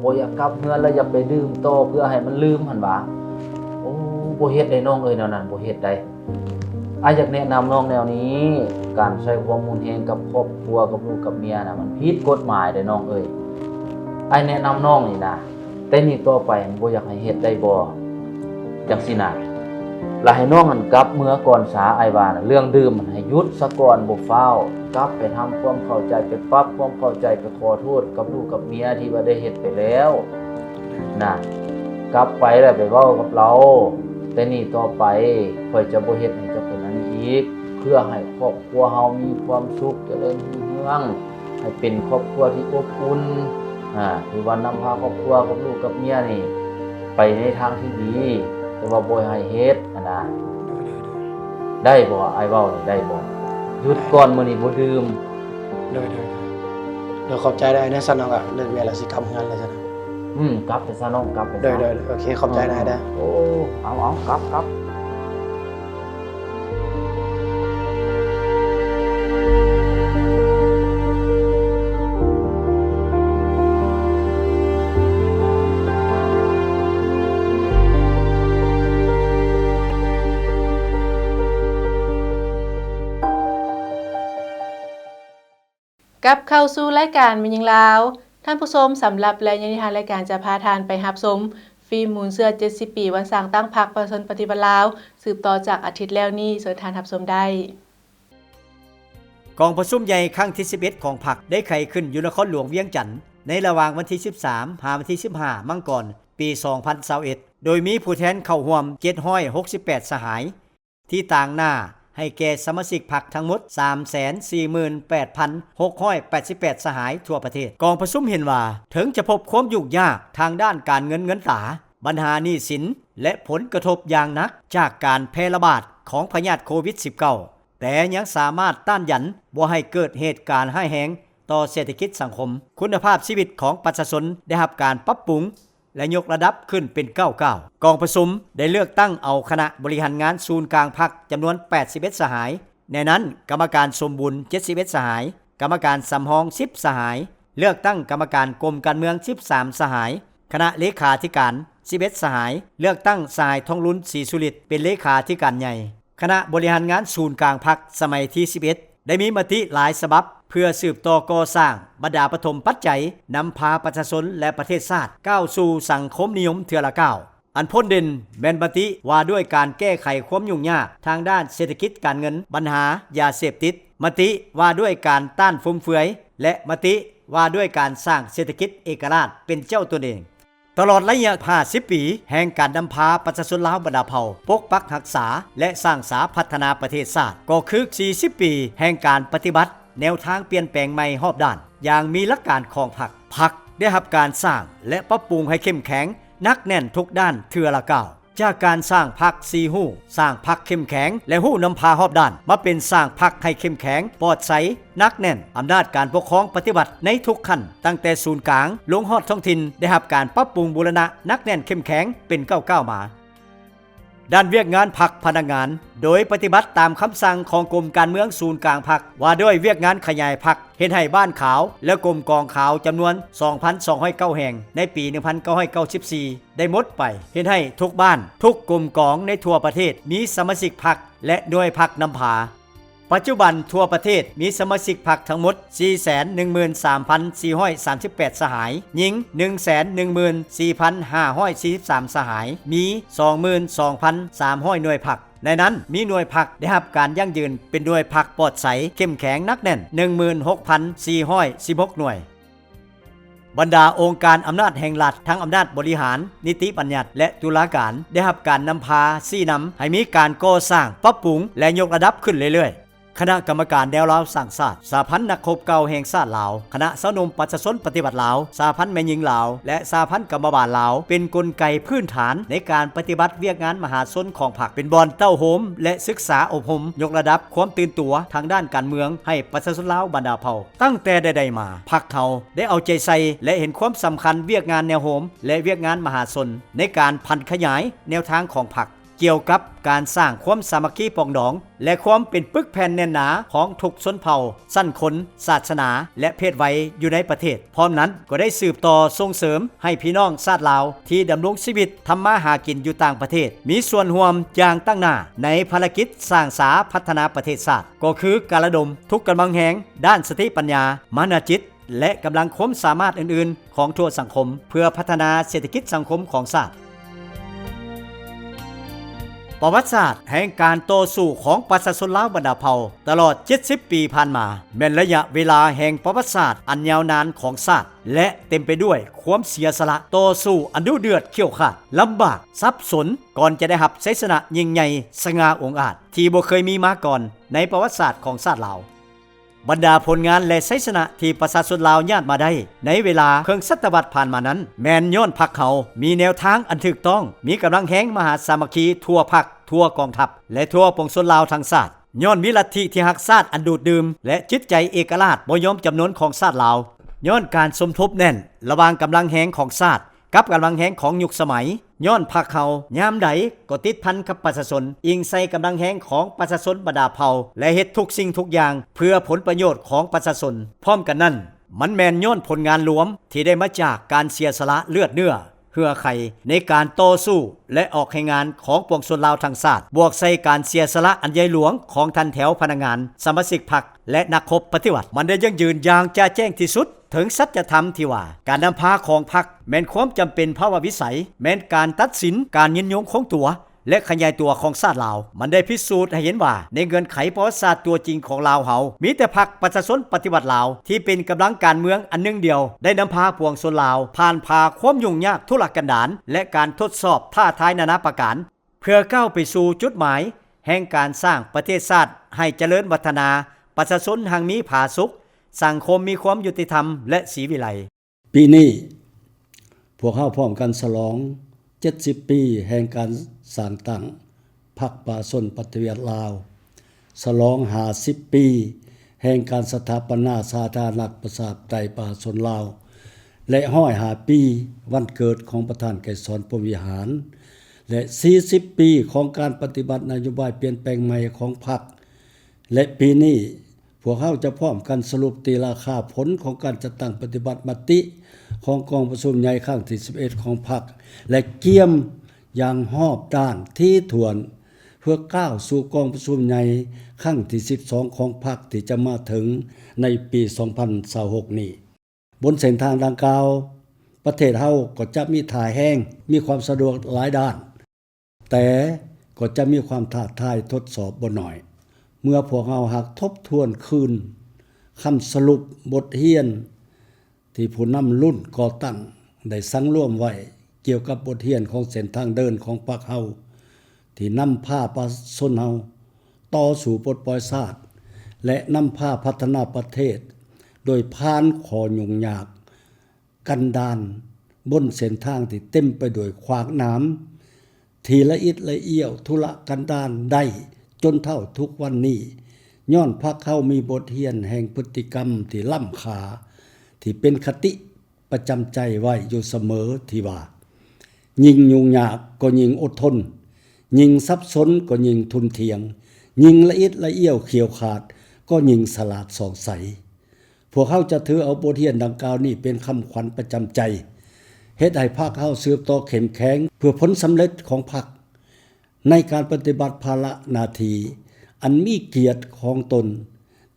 ບໍ່ຢາກກັບເຮືອນ ແລ້ວຢາກໄປດື່ມຕໍ່ເພື່ອໃຫ້ມັນລືມຫັ້ນຫວາ? ໂອ້ ບໍ່ເຮັດໄດ໋ນ້ອງເອີຍ, ແນວນັ້ນບໍ່ເຮັດໄດ໋. ອ້າຍຢາກແນະນຳນ້ອງແນວນີ້, ການໃຊ້ຄວາມຮຸນແຮງກັບຄອບຄົວ ກັບລູກກັບເມຍນະ ມັນຜິດກົດໝາຍເດ້ນ້ອງເອີຍ. ອ້າຍແນະນຳນ້ອງນີ້ນະ ແຕ່ນີ້ຕໍ່ໄປບໍ່ຢາກໃຫ້ເຮັດໄດ້ບໍ່? ຈັ່ງຊີ້ນະ ລະໃຫ້ນ້ອງຫັ້ນກັບເມືອກ່ອນສາ ອ້າຍວ່ານະ. ເລື່ອງດື່ມຫັ້ນໃຫ້ຢຸດສາກ່ອນ ບໍ່ຟ້າວ. ກັບໄປທຳຄວາມເຂົ້າໃຈ ໄປປັບຄວາມເຂົ້າໃຈ ໄປຂໍໂທດກັບລູກກັບເມຍທີ່ວ່າໄດ້ເຮັດໄປແລ້ວນະ. ກັບໄປແລ້ວໄປເວົ້າກັບລາວ ແຕ່ນີ້ຕໍ່ໄປຂ້ອຍຈະບໍ່ເຮັດໃຫ້ເຈົ້າເປັນອັນນີ້ອີກ ເພື່ອໃຫ້ຄອບຄົວເຮົາມີຄວາມສຸກ ຈະເລີນຮຸ່ງເຮືອງ ໃຫ້ເປັນຄອບຄົວທີ່ອົບອຸ່ນ ອາ ທີ່ວ່ານຳພາຄອບຄົວກັບລູກກັບເມຍນີ້ໄປໃນທາງທີ່ດີ ແຕ່ວ່າບໍ່ໃຫ້ເຮັດຫັ້ນນະ. ໂດຍ ໂດຍ ໂດຍ ໄດ້ບໍ່? ອ້າຍເວົ້ານີ້ໄດ້ບໍ່? ຢຸດກ່ອນ ມື້ນີ້ບໍ່ດື່ມ. ໂດຍ ໂດຍ ໂດຍ ໂດຍ ຂອບໃຈເດີອ້າຍເດີ. ຊັ້ນເຮົາກະເລີກວຽກແລ້ວ ຊິກັບເຮືອນແລ້ວຊັ້ນ. ອືມ ກັບໄປຊະນ້ອງ ກັບໄປຊະ. ໂດຍ ໂດຍ ໂດຍ ໂອເຄ ຂອບໃຈນະອ້າຍເດີ. ໂອ້ ເອົາ ເອົາ ກັບ ກັບ. ກັບເຂົ້າສູ່ລາຍການແມ່ຍິງລາວ. ທ່ານຜູ້ຊົມ, ສຳລັບໄລຍະນີ້ ທາງລາຍການຈະພາທ່ານໄປຮັບຊົມຟີມມູນເຊື້ອເຈັດສິບປີວັນສ້າງຕັ້ງພັກປະຊາຊົນປະຕິວັດລາວ ສືບຕໍ່ຈາກອາທິດແລ້ວນີ້. ເຊີນທ່ານຮັບຊົມໄດ້. ກອງປະຊຸມໃຫຍ່ຄັ້ງທີສິບເອັດຂອງພັກ ໄດ້ໄຂຂຶ້ນຢູ່ນະຄອນຫຼວງວຽງຈັນ ໃນລະຫວ່າງວັນທີສິບສາມ ຫາວັນທີສິບຫ້າ ມັງກອນ ປີສອງພັນຊາວເອັດ ໂດຍມີຜູ້ແທນເຂົ້າຮ່ວມເຈັດຮ້ອຍຫົກສິບແປດສະຫາຍ ທີ່ຕາງໜ້າໃຫ້ແກ່ສະມາຊິກພັກທັງໝົດ ສາມແສນສີ່ໝື່ນແປດພັນຫົກຮ້ອຍແປດສິບແປດສະຫາຍທົ່ວປະເທດ. ກອງປະຊຸມເຫັນວ່າ ເຖິງຈະພົບຄວາມຫຍຸ້ງຍາກທາງດ້ານການເງິນເງິນຕາ, ບັນຫາໜີ້ສິນ ແລະ ຜົນກະທົບຢ່າງໜັກຈາກການແຜ່ລະບາດຂອງພະຍາດໂຄວິດສິບເກົ້າ ແຕ່ຍັງສາມາດຕ້ານຢັນບໍ່ໃຫ້ເກີດເຫດການຮ້າຍແຮງຕໍ່ເສດຖະກິດສັງຄົມ. ຄຸນນະພາບຊີວິດຂອງປະຊາຊົນໄດ້ຮັບການປັບປຸງ ແລະ ຍົກລະດັບຂຶ້ນເປັນກ້າວໆ. ກອງປະຊຸມໄດ້ເລືອກຕັ້ງເອົາຄະນະບໍລິຫານງານສູນກາງພັກຈຳນວນແປດສິບເອັດສະຫາຍ, ໃນນັ້ນກຳມະການສົມບູນເຈັດສິບເອັດສະຫາຍ, ກຳມະການສຳຮອງສິບສະຫາຍ, ເລືອກຕັ້ງກຳມະການກົມການເມືອງສິບສາມສະຫາຍ, ຄະນະເລຂາທິການສິບເອັດສະຫາຍ, ເລືອກຕັ້ງສະຫາຍ ທອງລຸນ ສີສຸລິດ ເປັນເລຂາທິການໃຫຍ່. ຄະນະບໍລິຫານງານສູນກາງພັກສະໄໝທີສິບເອັດ ໄດ້ມີມະຕິຫຼາຍສະບັບ ເພື່ອສືບຕໍ່ກໍ່ສ້າງບັນດາປະຖົມປັດໄຈ ນຳພາປະຊາຊົນ ແລະ ປະເທດຊາດ ກ້າວສູ່ສັງຄົມນິຍົມເທື່ອລະກ້າວ. ອັນພົ້ນເດັ່ນແມ່ນມະຕິວ່າດ້ວຍການແກ້ໄຂຄວາມຫຍຸ້ງຍາກທາງດ້ານເສດຖະກິດການເງິນ, ບັນຫາຢາເສບຕິດ, ມະຕິວ່າດ້ວຍການຕ້ານຟຸມເຟືອຍ ແລະ ມະຕິວ່າດ້ວຍການສ້າງເສດຖະກິດເອກະລາດເປັນເຈົ້າຕົນເອງ. ຕະຫຼອດໄລຍະຫ້າສິບປີແຫ່ງການນຳພາປະຊາຊົນລາວບັນດາເຜົ່າປົກປັກຮັກສາ ແລະ ສ້າງສາພັດທະນາປະເທດຊາດ, ກໍຄືສີ່ສິບປີແຫ່ງການປະຕິບັດແນວທາງປ່ຽນແປງໃໝ່ຮອບດ້ານ ຢ່າງມີຫຼັກການຂອງພັກ. ພັກໄດ້ຮັບການສ້າງ ແລະ ປັບປຸງໃຫ້ເຂັ້ມແຂງ ໜັກແໜ້ນທຸກດ້ານເທື່ອລະກ້າວ. ຈາກການສ້າງພັກສີ່ຮູ້, ສ້າງພັກເຂັ້ມແຂງ ແລະ ຮູ້ນຳພາຮອບດ້ານ, ມາເປັນສ້າງພັກໃຫ້ເຂັ້ມແຂງ, ປອດໃສ, ໜັກແໜ້ນ, ອຳນາດການປົກຄອງປະຕິວັດໃນທຸກຂັ້ນ, ຕັ້ງແຕ່ສູນກາງລົງຮອດທ້ອງຖິ່ນ ໄດ້ຮັບການປັບປຸງບູລະນະໜັກແໜ້ນເຂັ້ມແຂງເປັນກ້າວໆມາ. ດ້ານວຽກງານພັກພະນັກງານ ໂດຍປະຕິບັດຕາມຄຳສັ່ງຂອງກົມການເມືອງສູນກາງພັກ ວ່າດ້ວຍວຽກງານຂະຫຍາຍພັກ ເຮັດໃຫ້ບ້ານຂາວ ແລະ ກົມກອງຂາວຈຳນວນສອງພັນສອງຮ້ອຍເກົ້າແຫ່ງ ໃນປີໜຶ່ງພັນເກົ້າຮ້ອຍເກົ້າສິບສີ່ ໄດ້ໝົດໄປ, ເຮັດໃຫ້ທຸກບ້ານ, ທຸກກົມກອງໃນທົ່ວປະເທດ ມີສະມາຊິກພັກ ແລະ ໜ່ວຍພັກນຳພາ. ປັດຈຸບັນທົ່ວປະເທດມີສະມາຊິກພັກທັງໝົດສີ່ແສນໜຶ່ງໝື່ນສາມພັນສີ່ຮ້ອຍສາມສິບແປດສະຫາຍ, ຍິງໜຶ່ງແສນໜຶ່ງໝື່ນສີ່ພັນຫ້າຮ້ອຍສີ່ສິບສາມສະຫາຍ, ມີສອງໝື່ນສອງພັນສາມຮ້ອຍໜ່ວຍພັກ. ໃນນັ້ນມີໜ່ວຍພັກໄດ້ຮັບການຢັ້ງຢືນເປັນໜ່ວຍພັກປອດໃສ ເຂັ້ມແຂງ ໜັກແໜ້ນ ໜຶ່ງໝື່ນຫົກພັນສີ່ຮ້ອຍສິບຫົກໜ່ວຍ. ບັນດາອົງການອຳນາດແຫ່ງລັດ ທັງອຳນາດບໍລິຫານ, ນິຕິບັນຍັດ ແລະ ຕຸລາການ ໄດ້ຮັບການນຳພາຊີ້ນຳໃຫ້ມີການກໍ່ສ້າງ, ປັບປຸງ ແລະ ຍົກລະດັບຂຶ້ນເລື້ອຍໆ. ຄະນະກຳມະການແນວລາວສ້າງຊາດ, ສະຫະພັນນັກຮົບເກົ່າແຫ່ງຊາດລາວ, ຄະນະຊາວໜຸ່ມປະຊາຊົນປະຕິວັດລາວ, ສະຫະພັນແມ່ຍິງລາວ ແລະ ສະຫະພັນກຳມະບານລາວ ເປັນກົນໄກພື້ນຖານໃນການປະຕິບັດວຽກງານມະຫາຊົນຂອງພັກ, ເປັນບ່ອນເຕົ້າໂຮມ ແລະ ສຶກສາອົບຮົມ ຍົກລະດັບຄວາມຕື່ນຕົວທາງດ້ານການເມືອງໃຫ້ປະຊາຊົນລາວບັນດາເຜົ່າ. ຕັ້ງແຕ່ໃດໆມາ, ພັກເຮົາໄດ້ເອົາໃຈໃສ່ ແລະ ເຫັນຄວາມສຳຄັນວຽກງານແນວໂຮມ ແລະ ວຽກງານມະຫາຊົນ ໃນການຜັນຂະຫຍາຍແນວທາງຂອງພັກ. ກ່ຽວກັບການສ້າງຄວາມສາມັກຄີປອງດອງ ແລະ ຄວາມເປັນປຶກແຜ່ນແໜ້ນໜາຂອງທຸກຊົນເຜົ່າ, ຊັ້ນຄົນ, ສາສະໜາ ແລະ ເພດໄວຢູ່ໃນປະເທດ. ພ້ອມນັ້ນກໍໄດ້ສືບຕໍ່ສົ່ງເສີມໃຫ້ພີ່ນ້ອງຊາດລາວທີ່ດຳລົງຊີວິດທຳມາຫາກິນຢູ່ຕ່າງປະເທດ ມີສ່ວນຮ່ວມຢ່າງຕັ້ງໜ້າໃນພາລະກິດສ້າງສາພັດທະນາປະເທດຊາດ, ກໍຄືການລະດົມທຸກກຳລັງແຮງດ້ານສະຕິປັນຍາ, ມານະຈິດ ແລະ ກຳລັງຄວາມສາມາດອື່ນໆຂອງທົ່ວສັງຄົມ ເພື່ອພັດທະນາເສດຖະກິດສັງຄົມຂອງຊາດ. ປະຫວັດສາດແຫ່ງການຕໍ່ສູ້ຂອງປະຊາຊົນລາວບັນດາເຜົ່າຕະຫຼອດເຈັດສິບປີຜ່ານມາ ແມ່ນໄລຍະເວລາແຫ່ງປະຫວັດສາດອັນຍາວນານຂອງຊາດ ແລະ ເຕັມໄປດ້ວຍຄວາມເສຍສະຫຼະ, ຕໍ່ສູ້ອັນດຸເດືອດ, ຂ້ຽວຂາດ, ລຳບາກ, ສັບສົນ ກ່ອນຈະໄດ້ຮັບໄຊຊະນະຍິ່ງໃຫຍ່ສະຫງ່າອົງອາດທີ່ບໍ່ເຄີຍມີມາກ່ອນໃນປະຫວັດສາດຂອງຊາດລາວ. ບັນດາຜົນງານ ແລະ ໄຊຊະນະທີ່ປະຊາຊົນລາວຍາດມາໄດ້ໃນເວລາເຄິ່ງສະຕະວັດຜ່ານມານັ້ນ ແມ່ນຍ້ອນພັກເຮົາມີແນວທາງອັນຖືກຕ້ອງ, ມີກຳລັງແຮງມະຫາສາມັກຄີທົ່ວພັກ, ທົ່ວກອງທັບ ແລະ ທົ່ວປວງຊົນລາວທັງຊາດ, ຍ້ອນມີລັດທິທີ່ຮັກຊາດອັນດູດດື່ມ ແລະ ຈິດໃຈເອກະລາດບໍ່ຍອມຈຳນົນຂອງຊາດລາວ, ຍ້ອນການສົມທົບແໜ້ນລະຫວ່າງກຳລັງແຮງຂອງຊາດ ກັບກຳລັງແຮງຂອງຍຸກສະໄໝ, ຍ້ອນພັກເຮົາຍາມໃດກໍຕິດພັນກັບປະຊາຊົນ, ອີງໃສ່ກຳລັງແຮງຂອງປະຊາຊົນບັນດາເຜົ່າ ແລະ ເຮັດທຸກສິ່ງທຸກຢ່າງເພື່ອຜົນປະໂຫຍດຂອງປະຊາຊົນ. ພ້ອມກັນນັ້ນ, ມັນແມ່ນຍ້ອນຜົນງານລວມທີ່ໄດ້ມາຈາກການເສຍສະຫຼະເລືອດເນື້ອເຫື່ອໄຂໃນການຕໍ່ສູ້ ແລະ ອອກແຮງງານຂອງປວງຊົນລາວທັງຊາດ, ບວກໃສ່ການເສຍສະຫຼະອັນໃຫຍ່ຫຼວງຂອງທ່ານແຖວພະນັກງານ, ສະມາຊິກພັກ ແລະ ນັກຮົບປະຕິວັດ. ມັນໄດ້ຢັ້ງຢືນຢ່າງຈະແຈ້ງທີ່ສຸດ ເຖິງສັດຈະທຳທີ່ວ່າ ການນຳພາຂອງພັກແມ່ນຄວາມຈຳເປັນພາວະວິໄສ, ແມ່ນການຕັດສິນການຍືນຍົງຄົງຕົວ ແລະ ຂະຫຍາຍຕົວຂອງຊາດລາວ. ມັນໄດ້ພິສູດໃຫ້ເຫັນວ່າ ໃນເງື່ອນໄຂປະຫວັດສາດຕົວຈິງຂອງລາວເຮົາ, ມີແຕ່ພັກປະຊາຊົນປະຕິວັດລາວ ທີ່ເປັນກຳລັງການເມືອງອັນໜຶ່ງດຽວ ໄດ້ນຳພາປວງຊົນລາວຜ່ານຜ່າຄວາມຫຍຸ້ງຍາກທຸລະກັນດານ ແລະ ການທົດສອບທ້າທາຍນານາປະການ ເພື່ອກ້າວໄປສູ່ຈຸດໝາຍແຫ່ງການສ້າງປະເທດຊາດໃຫ້ຈະເລີນວັດທະນາ, ປະຊາຊົນຮັ່ງມີຜາສຸກ, ສັງຄົມມີຄວາມຍຸຕິທຳ ແລະ ສີວິໄລ. ປີນີ້ ພວກເຮົາພ້ອມກັນສະຫຼອງເຈັດສິບປີແຫ່ງການສ້າງຕັ້ງພັກປະຊາຊົນປະຕິວັດລາວ, ສະຫຼອງຫ້າສິບປີແຫ່ງການສະຖາປະນາສາທາລະນະລັດປະຊາທິປະໄຕປະຊາຊົນລາວ ແລະ ຮ້ອຍຫ້າປີວັນເກີດຂອງປະທານໄກສອນ ພົມວິຫານ ແລະ ສີ່ສິບປີຂອງການປະຕິບັດນະໂຍບາຍປ່ຽນແປງໃໝ່ຂອງພັກ ແລະ ປີນີ້ ພວກເຮົາຈະພ້ອມກັນສະຫຼຸບຕີລາຄາຜົນຂອງການຈັດຕັ້ງປະຕິບັດມະຕິຂອງກອງປະຊຸມໃຫຍ່ຄັ້ງທີສິບເອັດຂອງພັກ ແລະ ກຽມຢ່າງຮອບດ້ານຖີ່ຖ້ວນ ເພື່ອກ້າວສູ່ກອງປະຊຸມໃຫຍ່ຄັ້ງທີສິບສອງຂອງພັກທີ່ຈະມາເຖິງໃນປີສອງພັນຊາວຫົກນີ້. ບົນເສັ້ນທາງດັ່ງກ່າວ, ປະເທດເຮົາກໍຈະມີທ່າແຮງ, ມີຄວາມສະດວກຫຼາຍດ້ານ, ແຕ່ກໍຈະມີຄວາມທ້າທາຍທົດສອບບໍ່ໜ້ອຍ. ເມື່ອພວກເຮົາຫາກທົບທວນຄືນຄຳສະຫຼຸບບົດຮຽນທີ່ຜູ້ນຳລຸ້ນກໍ່ຕັ້ງໄດ້ສັງລວມໄວ້ ກ່ຽວກັບບົດຮຽນຂອງເສັ້ນທາງເດີນຂອງພັກເຮົາ ທີ່ນຳພາປະຊາຊົນເຮົາຕໍ່ສູ້ປົດປ່ອຍຊາດ ແລະ ນຳພາພັດທະນາປະເທດ ໂດຍຜ່ານຂໍ້ຫຍຸ້ງຍາກກັນດານ ບົນເສັ້ນທາງທີ່ເຕັມໄປດ້ວຍຂວາກໜາມ ທີ່ລະອິດລະອ້ຽວທຸລະກັນດານໄດ້ຈົນເທົ່າທຸກວັນນີ້ ຍ້ອນພັກເຮົາມີບົດຮຽນແຫ່ງພຶດຕິກຳທີ່ລ້ຳຄ່າ ທີ່ເປັນຄະຕິ ປະຈຳໃຈໄວ້ຢູ່ສະເໝີທີ່ວ່າ ຍິ່ງຫຍຸ້ງຍາກກໍຍິ່ງອົດທົນ, ຍິ່ງສັບສົນກໍຍິ່ງທຸ່ນທ່ຽງ, ຍິ່ງລະອິດລະອ້ຽວຂ້ຽວຂາດກໍຍິ່ງສະຫຼາດສ່ອງໃສ. ພວກເຮົາຈະຖືເອົາບົດຮຽນດັ່ງກ່າວນີ້ເປັນຄຳຂວັນປະຈຳໃຈ, ເຮັດໃຫ້ພັກເຮົາສືບຕໍ່ເຂັ້ມແຂງເພື່ອຜົນສຳເລັດຂອງພັກ. ໃນການປະຕິບັດພາລະໜ້າທີ່ອັນມີກຽດຂອງຕົນ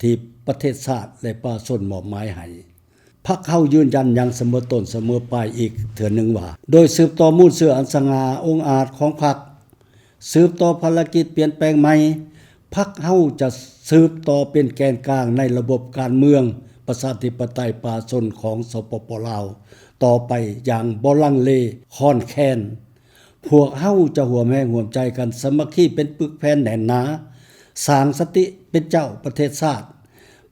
ທີ່ປະເທດຊາດ ແລະ ປະຊາຊົນມອບໝາຍໃຫ້. ພັກເຮົາຢືນຢັນຢ່າງສະເໝີຕົ້ນສະເໝີປາຍອີກເທື່ອໜຶ່ງວ່າ ໂດຍສືບຕໍ່ມູນເຊື້ອອັນສະຫງ່າອົງອາດຂອງພັກ, ສືບຕໍ່ພາລະກິດປ່ຽນແປງໃໝ່, ພັກເຮົາຈະສືບຕໍ່ເປັນແກນກາງໃນລະບົບການເມືອງປະຊາທິປະໄຕປະຊາຊົນຂອງ ສປປ ລາວ ຕໍ່ໄປຢ່າງບໍ່ລັງເລຄອນແຄນ. ພວກເຮົາຈະຮ່ວມແຮງຮ່ວມໃຈກັນ ສາມັກຄີເປັນປຶກແຜ່ນແໜ້ນໜາ, ສ້າງສະຕິເປັນເຈົ້າປະເທດຊາດ,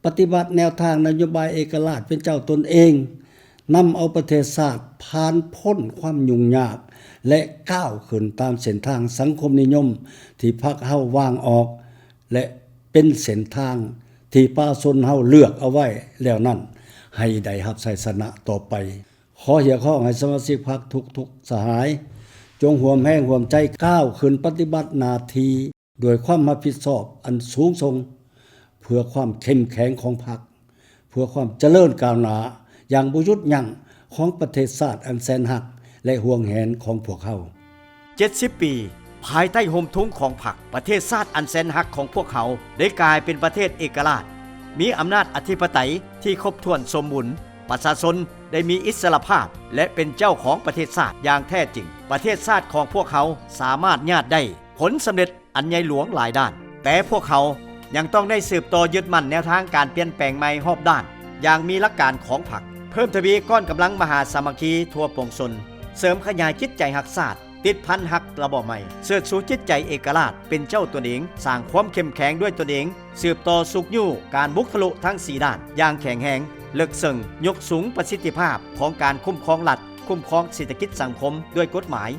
ປະຕິບັດແນວທາງນະໂຍບາຍເອກະລາດເປັນເຈົ້າຕົນເອງ, ນຳເອົາປະເທດຊາດຜ່ານພົ້ນຄວາມຫຍຸ້ງຍາກ ແລະ ກ້າວຂຶ້ນຕາມເສັ້ນທາງສັງຄົມນິຍົມທີ່ພັກເຮົາວາງອອກ ແລະ ເປັນເສັ້ນທາງທີ່ປະຊາຊົນເຮົາເລືອກເອົາໄວ້ແລ້ວນັ້ນ ໃຫ້ໄດ້ຮັບໄຊຊະນະຕໍ່ໄປ. ຂໍຮຽກຮ້ອງໃຫ້ສະມາຊິກພັກທຸກໆສະຫາຍ ຈົ່ງຮ່ວມແຮງຮ່ວມໃຈກ້າວຂຶ້ນປະຕິບັດໜ້າທີ່ດ້ວຍຄວາມຮັບຜິດຊອບອັນສູງສົ່ງ ເພື່ອຄວາມເຂັ້ມແຂງຂອງພັກ, ເພື່ອຄວາມຈະເລີນກ້າວໜ້າຢ່າງບໍ່ຢຸດຢັ້ງຂອງປະເທດຊາດອັນແສນຮັກ ແລະ ຫວງແຫນຂອງພວກເຮົາ. ເຈັດສິບປີ ພາຍໃຕ້ຮົ່ມທຸງຂອງພັກ, ປະເທດຊາດອັນແສນຮັກຂອງພວກເຮົາໄດ້ກາຍເປັນປະເທດເອກະລາດ, ມີອຳນາດອະທິປະໄຕທີ່ຄົບຖ້ວນສົມບູນ, ປະຊາຊົນໄດ້ມີອິດສະຫຼະພາບ ແລະ ເປັນເຈົ້າຂອງປະເທດຊາດຢ່າງແທ້ຈິງ. ປະເທດຊາດຂອງພວກເຮົາສາມາດຍາດໄດ້ຜົນສຳເລັດອັນໃຫຍ່ຫຼວງຫຼາຍດ້ານ, ແຕ່ພວກເຮົາຍັງຕ້ອງໄດ້ສືບຕໍ່ຍຶດໝັ້ນແນວທາງການປ່ຽນແປງໃໝ່ຮອບດ້ານຢ່າງມີຫຼັກການຂອງພັກ, ເພີ່ມທະວີກ້ອນກຳລັງມະຫາສາມັກຄີທົ່ວປວງຊົນ, ເສີມຂະຫຍາຍຈິດໃຈຮັກຊາດ, ຕິດພັນຮັກລະບອບໃໝ່, ເຊີດຊູຈິດໃຈເອກະລາດເປັນເຈົ້າຕົນເອງ, ສ້າງຄວາມເຂັ້ມແຂງດ້ວຍຕົນເອງ, ສືບຕໍ່ຊຸກຍູ້ການບຸກທະລຸທັງສີ່ດ້ານຢ່າງແຂງແຮງ, ເລິກເຊິ່ງ, ຍົກສູງປະສິດທິພາບຂອງການຄຸ້ມຄອງລັດ, ຄຸ້ມຄອງເສດຖະກິດສັງຄົມດ້ວຍກົດໝາຍ,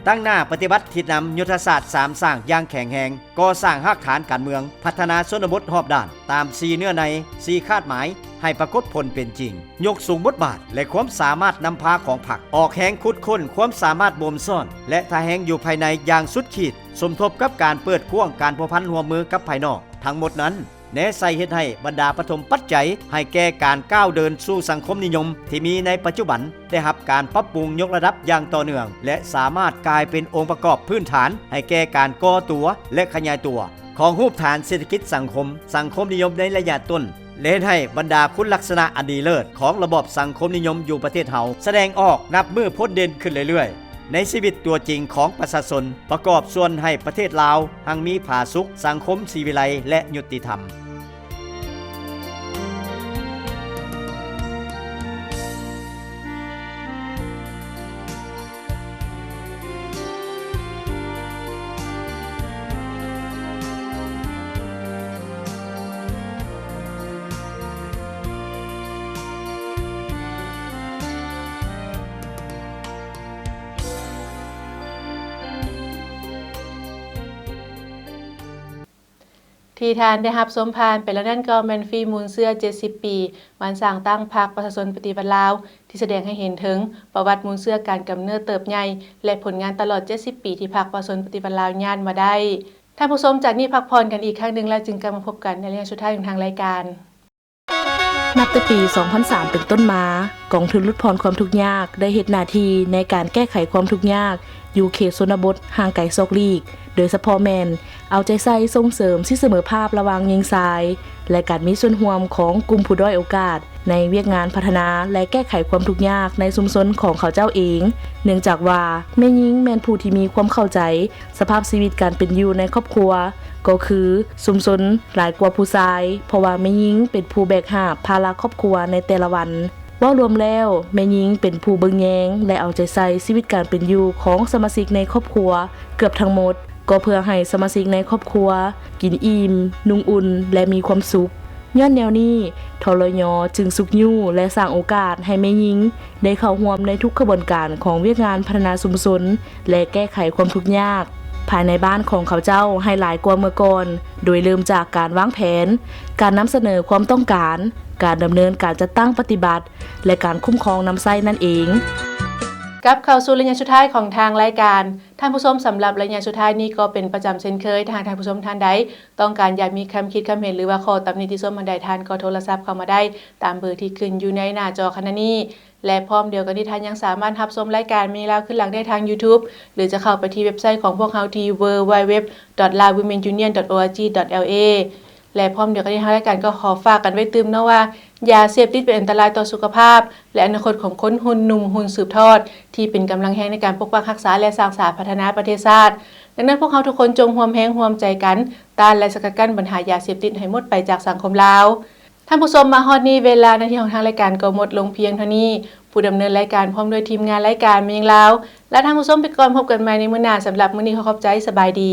ຕັ້ງໜ້າປະຕິບັດທິດນຳຍຸດທະສາດສາມສ້າງຢ່າງແຂງແຮງ, ກໍ່ສ້າງຮາກຖານການເມືອງ, ພັດທະນາຊົນນະບົດຮອບດ້ານ, ຕາມສີ່ເນື້ອໃນ, ສີ່ຄາດໝາຍ ໃຫ້ປາກົດຜົນເປັນຈິງ, ຍົກສູງບົດບາດ ແລະ ຄວາມສາມາດນຳພາຂອງພັກ, ອອກແຮງຂຸດຄົ້ນຄວາມສາມາດບົ່ມຊ້ອນ ແລະ ທ່າແຮງຢູ່ພາຍໃນຢ່າງສຸດຂີດ, ສົມທົບກັບການເປີດກວ້າງການພົວພັນຮ່ວມມືກັບພາຍນອກ. ທັງໝົດນັ້ນ ແນໃສ່ເຮັດໃຫ້ບັນດາປະຖົມປັດໄຈໃຫ້ແກ່ການກ້າວເດີນສູ່ສັງຄົມນິຍົມທີ່ມີໃນປັດຈຸບັນ ໄດ້ຮັບການປັບປຸງຍົກລະດັບຢ່າງຕໍ່ເນື່ອງ ແລະ ສາມາດກາຍເປັນອົງປະກອບພື້ນຖານໃຫ້ແກ່ການກໍ່ຕົວ ແລະ ຂະຫຍາຍຕົວຂອງຮູບຖານເສດຖະກິດສັງຄົມ, ສັງຄົມນິຍົມໃນໄລຍະຕົ້ນ ແລະ ເຮັດໃຫ້ບັນດາຄຸນລັກສະນະອັນດີເລີດຂອງລະບອບສັງຄົມນິຍົມຢູ່ປະເທດເຮົາສະແດງອອກນັບມື້ພົ້ນເດັ່ນຂຶ້ນເລື້ອຍໆ ໃນຊີວິດຕົວຈິງຂອງປະຊາຊົນ, ປະກອບສ່ວນໃຫ້ປະເທດລາວຮັ່ງມີຜາສຸກ, ສັງຄົມສີວິໄລ ແລະ ຍຸຕິທຳ. ທີ່ທ່ານໄດ້ຮັບຊົມຜ່ານໄປແລ້ວນັ້ນ ກໍແມ່ນຟີມມູນເຊື້ອເຈັດສິບປີ ວານສ້າງຕັ້ງພັກປະຊາຊົນປະຕິວັດລາວ ທີ່ສະແດງໃຫ້ເຫັນເຖິງປະຫວັດມູນເຊື້ອການກຳເນີດເຕີບໃຫຍ່ ແລະ ຜົນງານຕະຫຼອດເຈັດສິບປີທີ່ພັກປະຊາຊົນປະຕິວັດລາວຍາດມາໄດ້. ທ່ານຜູ້ຊົມ ຈາກນີ້ພັກຜ່ອນກັນອີກຄັ້ງໜຶ່ງ ແລ້ວຈຶ່ງກັບມາພົບກັນໃນໄລຍະສຸດທ້າຍຂອງທາງລາຍການ. ນັບແຕ່ປີສອງພັນສາມເປັນຕົ້ນມາ, ກອງທຶນຫຼຸດຜ່ອນຄວາມທຸກຍາກໄດ້ເຮັດໜ້າທີ່ໃນການແກ້ໄຂຄວາມທຸກຍາກຢູ່ເຂດຊົນນະບົດຫ່າງໄກສອກຫຼີກ, ໂດຍສະເພາະແມ່ນເອົາໃຈໃສ່ສົ່ງເສີມສິດສະເໝີພາບລະຫວ່າງຍິງຊາຍ ແລະ ການມີສ່ວນຮ່ວມຂອງກຸ່ມຜູ້ດ້ອຍໂອກາດໃນວຽກງານພັດທະນາ ແລະ ແກ້ໄຂຄວາມທຸກຍາກໃນຊຸມຊົນຂອງເຂົາເຈົ້າເອງ, ເນື່ອງຈາກວ່າແມ່ຍິງແມ່ນຜູ້ທີ່ມີຄວາມເຂົ້າໃຈ ສະພາບຊີວິດການເປັນຢູ່ໃນຄອບຄົວ ກໍຄືຊຸມຊົນຫຼາຍກວ່າຜູ້ຊາຍ, ເພາະວ່າແມ່ຍິງເປັນຜູ້ແບກຫາບພາລະຄອບຄົວໃນແຕ່ລະວັນ. ເວົ້າລວມແລ້ວ, ແມ່ຍິງເປັນຜູ້ເບິ່ງແຍງ ແລະ ເອົາໃຈໃສ່ຊີວິດການເປັນຢູ່ຂອງສະມາຊິກໃນຄອບຄົວເກືອບທັງໝົດ, ກໍເພື່ອໃຫ້ສະມາຊິກໃນຄອບຄົວກິນອີ່ມ, ນຸ່ງອຸ່ນ ແລະ ມີຄວາມສຸກ. ຍ້ອນແນວນີ້, ທລຍ ຈຶ່ງຊຸກຍູ້ ແລະ ສ້າງໂອກາດໃຫ້ແມ່ຍິງໄດ້ເຂົ້າຮ່ວມໃນທຸກຂະບວນການຂອງວຽກງານພັດທະນາຊຸມຊົນ ແລະ ແກ້ໄຂຄວາມທຸກຍາກພາຍໃນບ້ານຂອງເຂົາເຈົ້າໃຫ້ຫຼາຍກວ່າເມື່ອກ່ອນ, ໂດຍເລີ່ມຈາກການວາງແຜນ, ການນຳສະເໜີຄວາມຕ້ອງການ, ການດຳເນີນການຈັດຕັ້ງປະຕິບັດ ແລະ ການຄຸ້ມຄອງນຳໃຊ້ນັ້ນເອງ. ກັບເຂົ້າສູ່ໄລຍະສຸດທ້າຍຂອງທາງລາຍການ. ທ່ານຜູ້ຊົມ, ສຳລັບໄລຍະສຸດທ້າຍນີ້ກໍເປັນປະຈຳເຊັ່ນເຄີຍ, ຖ້າຫາກທ່ານຜູ້ຊົມທ່ານໃດຕ້ອງການຢາກມີຄຳຄິດຄຳເຫັນ ຫຼືວ່າຂໍ້ຕຳໜິຕິຊົມອັນໃດ, ທ່ານກໍໂທລະສັບເຂົ້າມາໄດ້ຕາມເບີທີ່ຂຶ້ນຢູ່ໃນໜ້າຈໍຂະນະນີ້. ແລະ ພ້ອມດຽວກັນນີ້, ທ່ານຍັງສາມາດຮັບຊົມລາຍການແມ່ຍິງລາວຄືນຫຼັງໄດ້ທາງ YouTube ຫຼືຈະເຂົ້າໄປທີ່ເວັບໄຊຂອງພວກເຮົາທີ່ www.laowomenunion.org.la. ແລະ ພ້ອມດຽວກັນນີ້, ທາງລາຍການກໍຂໍຝາກກັນໄວ້ຕື່ມເນາະວ່າ ຢາເສບຕິດເປັນອັນຕະລາຍຕໍ່ສຸຂະພາບ ແລະ ອະນາຄົດຂອງຄົນຮຸ່ນໜຸ່ມຮຸ່ນສືບທອດ ທີ່ເປັນກຳລັງແຮງໃນການປົກປັກຮັກສາ ແລະ ສ້າງສາພັດທະນາປະເທດຊາດ. ດັ່ງນັ້ນ, ພວກເຮົາທຸກຄົນຈົ່ງຮ່ວມແຮງຮ່ວມໃຈກັນ ຕ້ານ ແລະ ສະກັດກັ້ນບັນຫາຢາເສບຕິດໃຫ້ໝົດໄປຈາກສັງຄົມລາວ. ທ່ານຜູ້ຊົມ, ມາຮອດນີ້ເວລາໜ້າທີ່ຂອງທາງລາຍການກໍໝົດລົງພຽງເທົ່ານີ້. ຜູ້ດຳເນີນລາຍການພ້ອມດ້ວຍທີມງານລາຍການແມ່ຍິງລາວ ລາທ່ານຜູ້ຊົມໄປກ່ອນ, ພົບກັນໃໝ່ໃນມື້ໜ້າ. ສຳລັບມື້ນີ້ຂໍຂອບໃຈ, ສະບາຍດີ.